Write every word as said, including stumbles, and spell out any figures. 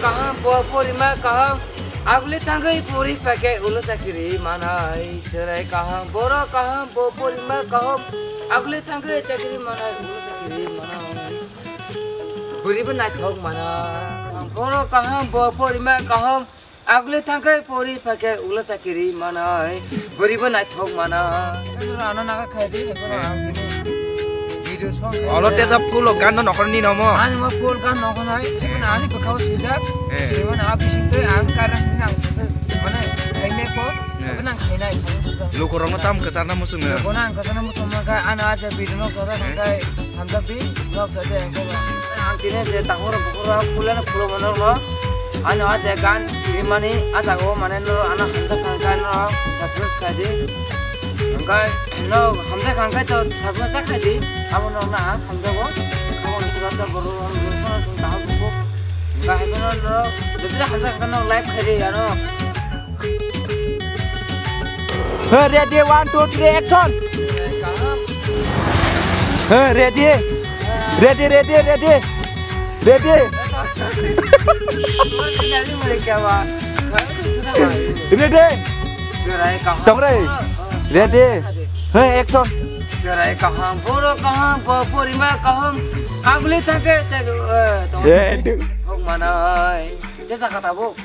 Kaham, bo porima kaham. Aguli tangwi pori pake ulo chakiri manai. Cherai kaham, boro kaham, bo porima kaham. Aguli tangwi chakiri manai, ulo chakiri manai. Buribo naithok manai. Boro kaham, bo porima kaham. Aguli thangkhe pori phaikhe ulo chakiri manai, buribo naithok manai. Ano naga khaidi, hebo ang tini video song. Olo tesa full o gan no nokhor ni nomo. Ani ma full gan nokhor nai, hebo ani bwkhao sijak. Eh. Hebo na bising tei ang karang ni ang sese mane khainai ko, eh, hebo nang khainai song sese. Lukurokno tam kwcharna muchungo. Hebo nang kwcharna muchung mangkha, ano aja video no jora thangkai. Hamjakdi, nok sade, ang tini je takhoro bukhoro kulano khulo mano no. Ano a je gan chirimani a jaga o mane no ano hamjak kangkha no subscribe khaidi. Angkai no hamjak kangkha to subscribe khaidi. Abo no na hamjago. Abo no kula sa boru ang no sa taham ko. Angkai habo no no betra hamjak kangkha no like khaidi ano. Hey, ready, one, two, three, action. Hey, ready. Ready, ready, ready. Ready. Ready. Tongre. Ready. Hey, action. Cherai kaham, boro kaham, bo porima kaham. Aguli thangkhe chego, eh, tong. Eh, du- Thok manai. Je saka tabuk.